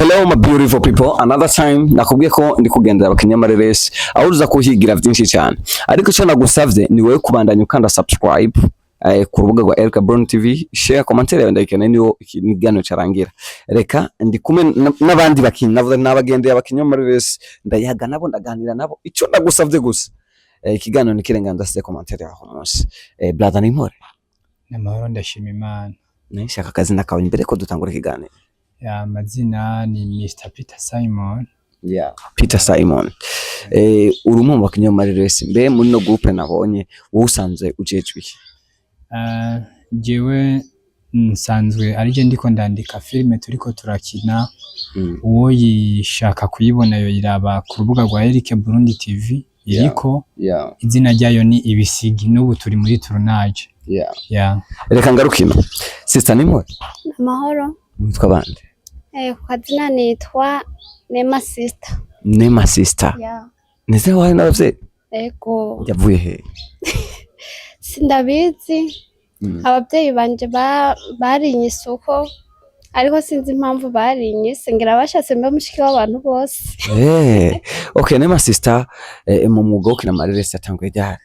Hello my beautiful people, another time nakubwiye ko ndi kugendera abakinnyi b'amareresi aho uza kuhigira vyinshi cyane, ariko icyo nagusavye ni wewe kubandanya ukanda subscribe ku rubuga rwa Erica Brown TV, share, commentaire yawe ndayikeneye niyo ikiganiro carangira. Reka ndi kumwe n'abandi bakinyi, navuze nabagendeye abakinyi b'amareresi, ndayaga nabo, ndaganira nabo. Icyo nagusavye gusa, ikiganiro nikirenga ndasize commentaire yaho munsi. Brother, ni mpore? Namahoro, ndashima Imana. Nishaka akazina kawe imbere ko dutangura ikiganiro. Ya, amazina ni Mr Peter Simon. Yeah. Peter Simon. Uri umwe mu bakinyi b'amareresi, mbe muri no groupe nabonye wowe usanzwe ujejwe iki? Jewe nsanzwe arije ndiko ndandika filime turiko turakina. Uwo yishaka kuyibona yoyiraba ku rubuga rwa Eric Burundi TV iriko. Izina ryayo ni Ibisigi, n'ubu turi muri tournage. Yeah. Reka ngaruke ino. Sister, ni mpore? Amahoro. Witwa bande? Ku kazina nitwa Nema Sister. Nema Sister. Yeah. Neze wawe n'abavyeyi? Ego. Yavuye he? Sindabizi. Abavyeyi banje barinyise uko, ariko sinzi impamvu barinyise, ngira bashatse mbe mushiki w'abantu bose. Okay, Nema Sister, mu mwuga wo gukina amareresi yatanguye ryari?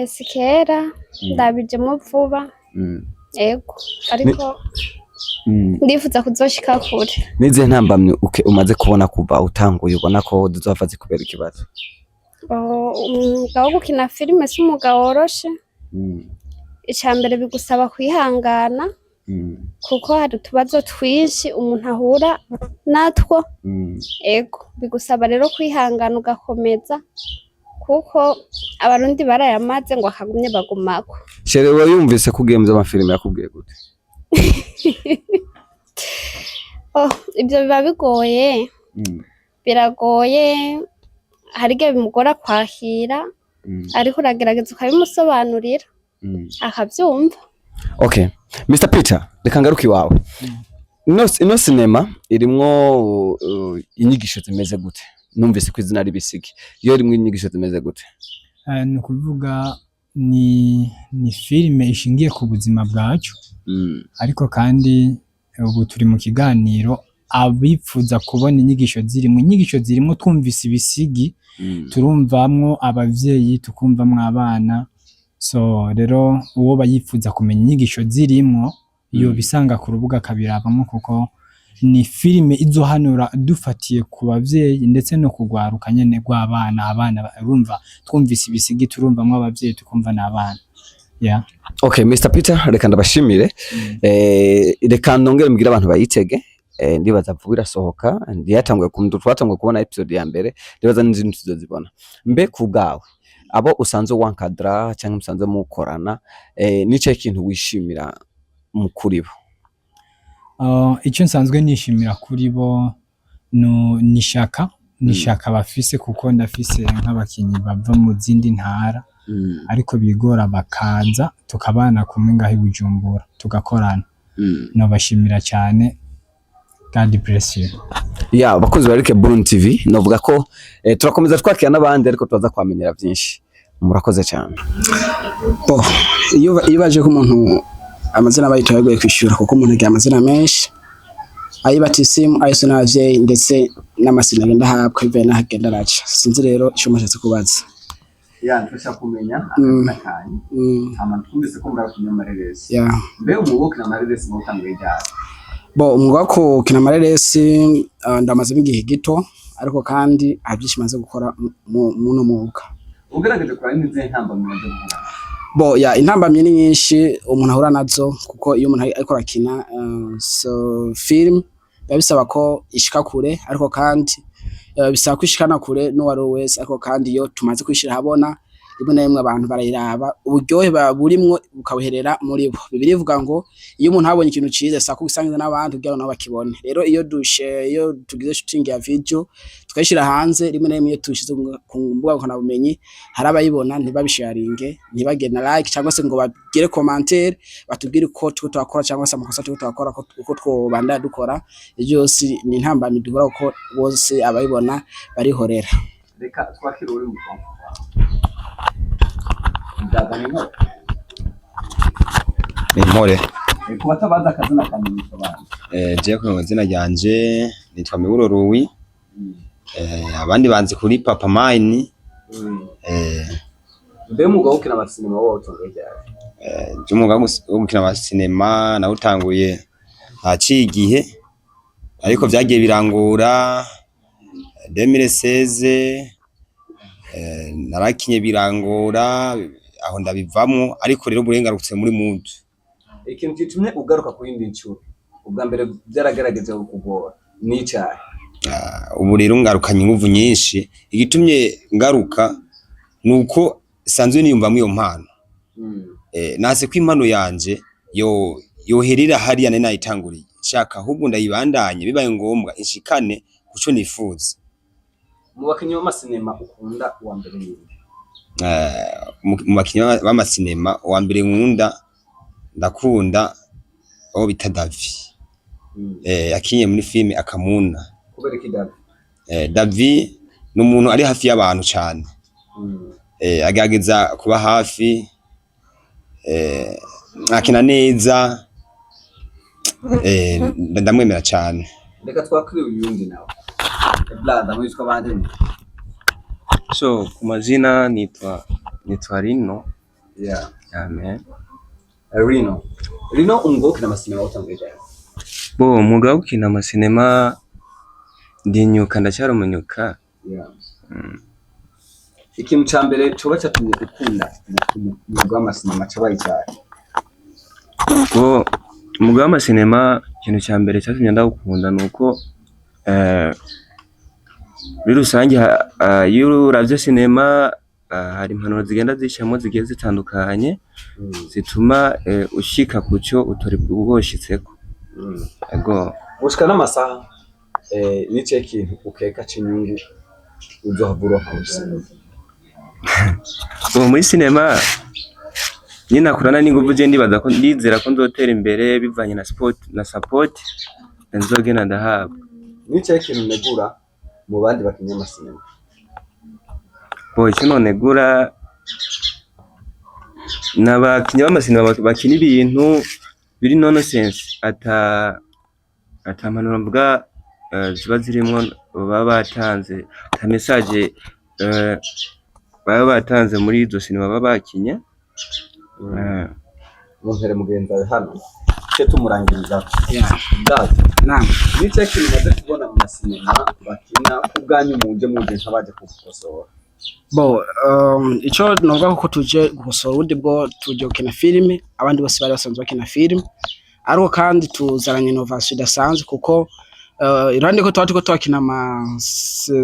Si kera, ndabijemwo vuba. Ego, ariko ndifuza kuzoshika kure. Nizihe ntambamyi umaze kubona kuva utanguye, ubona ko zizohava zikubera ikibazo? Oh, umwuga wo gukina filime si umwuga woroshe. Ica mbere bigusaba kwihangana kuko hari utubazo twinshi umuntu ahura natwo. Ego, bigusaba rero kwihangana ugakomeza, kuko Abarundi barayamaze ngo akagumye bagumako. Chéri we yumvise ko ugiye mu vy'amafilime yakubwiye gute? Oh, ibyo biba bigoye. Biragoye, hari igihe bimugora kwakira, ariko uragerageza ukabimusobanurira akavyumva. Okay. Mr. Peter, reka ngaruke iwawe. Ino sinema irimwo inyigisho zimeze gute? Numvise ko izina ari Ibisigi. Iyo irimwo inyigisho zimeze gute? Ni ukuvuga ni filime ishingiye ku buzima bwacu, ariko kandi ubu turi mu kiganiro, abipfuza kubona inyigisho zirimwo, inyigisho zirimwo, twumvise ibisigi, turumvamwo abavyeyi, tukumvamwo abana. So rero uwo bayifuza kumenya inyigisho zirimwo yobisanga ku rubuga akabirabamwo, kuko ni filime izohanura dufatiye ku bavyeyi ndetse no kugwaruka nyene rw'abana. Abana urumva twumvise ibisigi, turumvamwo abavyeyi, tukumva n'abana, yeah. Okay, Mr. Peter, reka ndabashimire. Reka nongere mbwire abantu bayitege. Ndibaza vuba irasohoka. Yatanguye twatanguye kubona episode ya mbere, ndibaza n'izindi tuzozibona. Mbe ku bwawe, abo usanzwe wankadra cyangwa musanzwe mukorana, nico kintu wishimira mu kuri bo? Icyo nsanzwe nishimira kuri bo no ni ishaka bafise, kuko ndafise nk'abakinyi bava mu zindi ntara ariko bigora bakaza tukabana kumwe ngaho i Bujumbura tugakorana. Nobashimira cyane, God bless you. Ya, abakunzi ba Eric Burundi TV, novuga ko turakomeza twakira n'abandi, ariko turaza kwamenyera byinshi. Murakoze cyane. Bo, iyo baje ko umuntu amazina bayita bagoye kwishyura, kuko umuntu agira amazina menshi, ayibatisimu, ayo n'abavyeyi, ndetse n'amasina agenda ahabwa bivanye n'aho agenda araca. Sinzi rero ico mushatse kubaza. Ya, turashaka kumenya akazina kanyu. Hama twumvise ko muri abakinyi b'amareresi. Mbe umwuga wo gukina amareresi mwawutanguye ryari? Bo, umwuga wo gukina amareresi ndamazemo igihe gito, ariko kandi hari byinshi maze gukora muno mwuga. Ugerageje kuraba, n'izihe ntambamyi umaze guhura? Bo, ya, intambamyi ni nyinshi umuntu ahura nazo, kuko iyo umuntu ariko arakina so film biba bisaba ko ishika kure, ariko kandi bisaba ko ishikana kure n'uwari we wese. Ariko kandi iyo tumaze kwishira ahabona, rimwe na rimwe abantu barayiraba, uburyohe burimwo bukabuherera muri bo. Bibiliya ivuga ngo iyo umuntu abonye ikintu ciza bisaba ko ugisangiza n'abandi kugira ngo nabo bakibone. Rero iyo tugize shooting ya video tukayishira hanze, rimwe na rimwe iyo tuyishize ku mbuga ngurukanabumenyi, hari abayibona ntibabisharinge, ntibagire na like cyangwa se ngo bagire commentaire batubwire uko turiko turakora cyangwa se amakosa turiko turakora, uko twobandanya dukora. Ivyo vyose ni intambamyi duhura, kuko bose abayibona barihorera. Reka twakire uri mu Ndazana inkore. Impore. Ku batabazi akazina kanyu, bisobanura? Je ku izina ryanje nitwa Miburo Ruwi, abandi banzi kuri Papa Mine. Mbe umwuga wo gukina amasinema wowe wawutanguye ryari? Je umwuga wo gukina amasinema nawutanguye haciye igihe, ariko vyagiye birangora. 2016 narakinye birangora, aho ndabivamwo, ariko rero ubu ngarutse muri mood. Ikintu gitumye ugaruka ku yindi ncuro, ubwa mbere byaragerageje kukugora, ni icahe? Ubu rero ngarukanye inguvu nyinshi. Igitumye ngaruka nuko sanzwe niyumvamwo iyo mpano. Nase ko impano yanje yo yoherera hariya nari nayitanguriye, nshaka ahubwo ndayibandanye, bibaye ngombwa inshikane kuco nifuza. Mu bakinyi b'amasinema ukunda, uwa mbere ninde? Mu bakinyi b'amasinema, uwa mbere nkunda, ndakunda uwo bita Davi, yakinye muri filime Akamuna. Kubera iki Davi? Davi ni umuntu ari hafi y'abantu cane. Agerageza kuba hafi, akina neza, ndamwemera cane. Reka twakire uyundi nawe. Brother, mwitwa bande? So ku mazina nitwa Rino. Yeah, man. Rino, Rino, umwuga wo gukina amasinema wawutanguye ryari? Bo umwuga wo gukina amasinema ndinyuka, ndacyari umunyuka. Ikintu ca mbere coba catumye ukunda umwuga w'amasinema cabaye icahe? Bo umwuga w'amasinema, ikintu cya mbere cyatumye ndawukunda ni uko muri rusange iyo uravye sinema, hari impanuro zigenda zicamwo zigiye zitandukanye zituma ushika kuco utori woshitseko. Ego. Gushika n'amasaha, nicaye kintu ukeka c'inyungu uzohava uronka muri sinema? Ubu muri sinema nyine nakurana n'inguvu, je ndibaza ko ndizera ko nzotera imbere bivanye na sport na support nzogenda ndahabwa. Nicaye kintu negura mu bandi bakinyi amasinema? Bo icyo nonegura ni abakinyi b'amasinema bakina ibintu biri nonsense, ata mpanuro mvuga ziba zirimwo baba batanze, ata message baba batanze muri izo sinema baba bakinye. Mumpere mugenzi wawe hano ce tumurangiriza. Data, Naam. nicaye kintu umaze kubona mu masinema bakina ku bwanyu, muje nk'abaje kugukosora? Bo ico novuga ko tuje gukosora, ubundi bwo tuje gukina filime, abandi bose bari basanzwe bakina filime, ariko kandi tuzaranye innovation idasanzwe, kuko iruhande ko tuba turiko twakina ama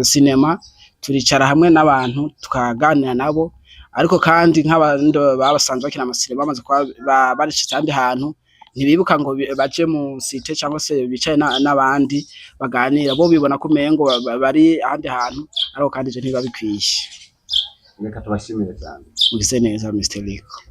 sinema, turicara hamwe n'abantu tukaganira nabo, ariko kandi nk'abandi baba basanzwe bakina amasinema bamaze kuba barishitse ahandi hantu, ntibibuka ngo baje mu cité cyangwa se bicaye n'abandi baganira. Bo bibona ko umengo bari ahandi hantu, ariko kandi ivyo ntibiba bikwiye. Reka tubashimire cyane. Mugize neza, Mr. Rico.